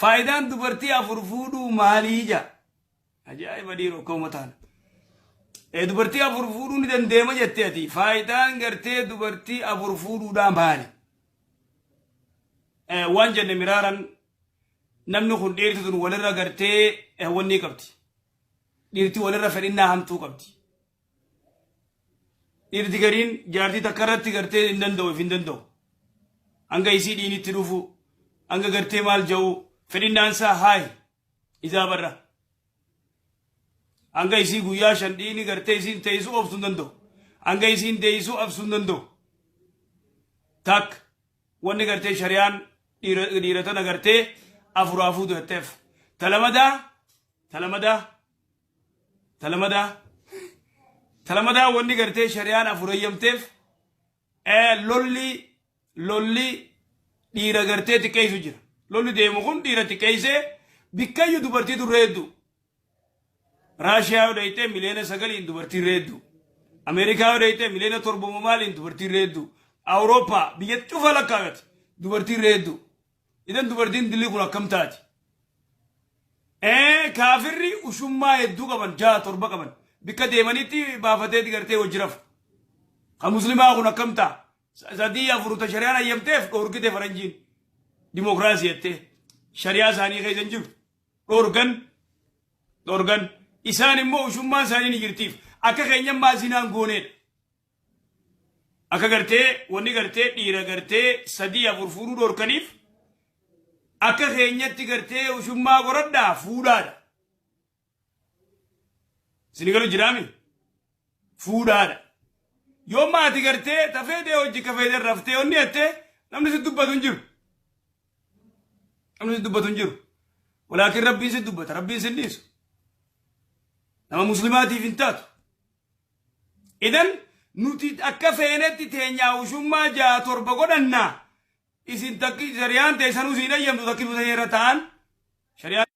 Faayidaan dubartii afur fuudhuu maalii jaa? Ajaa'iba dhiiroo akka uummata kana. Dubartii afur fuudhuu ni dandeema jette ati. Faayidaan gartee dubartii afur fuudhuudhaa maali? Waan jenne miraaran namni kun dhiirti tun walirra gartee wanni qabdi. Dhiirti walirra fedhinnaa hamtuu qabdi. Dhiirti gariin jaartii takka irratti gartee hin danda'u if hin danda'u. Hanga isii dhiinitti dhufu hanga gartee maal ja'u fedhinnaan isaa haayi isaa barra. Hanga isii guyyaa 5 dhiini gartee isiin teessu obsuu hin danda'u. Hanga isiin deessu obsuu hin danda'u. Takka wanni gartee shari'aan dhiira tana gartee afuraa fuutu jetteef. Talamadaa talamadaa Talamadaa talamadaa wanni gartee shari'aan afur eeyyamteef lolli lolli dhiira gartee xiqqeessu jira. Lolli deemu kun dhiira xiqqeessee bikkayyuu dubartii durra hedduu. Raashiyaa yoo dhayxee miliyoona 9n dubartii irra hedduu. Ameerikaa yoo dhayxee miliyoona 7 maaliin dubartii irra hedduu. Awurooppaa biyya cufa lakkaa'ate dubartii irra hedduu. Idan dubartiin dilli kun akkam taati? Kaafirri ushummaa hedduu qaban jaha torba qaban bikka deemanitti baafateeti gartee wajji rafu. Kan muslimaa kun akkam ta'a? Sadii afur ta shari'aan hayyamteef dhoorgite faranjiin. Dimookiraasii jettee shari'aa isaanii keessa hin jiru. Dhoorgan dhoorgan isaan immoo ushummaan isaanii ni jirtiif akka keenyammaa zinaan gooneedha. Akka gartee wanni gartee dhiira gartee sadii afur fuudhuu dhoorkaniif akka keenyatti gartee ushummaa godhadhaa fuudhaadha. Isin galu jiraami? Fuudhaadha. Yoo maati gartee tafeetee hojii kafeetee raftee onni jettee namni si dubbatu hin jiru. Namni si dubbatu hin jiru. Walaakin rabbiin si dubbata rabbiin si dhiisu. Nama muslimaatiif hin taatu. Idan nuti akka feenetti teenyaa ushummaa ja'a torba godhannaa isin takki shari'aan teessanuu siin ayyamtu takki nuti irra ta'an shari'aan.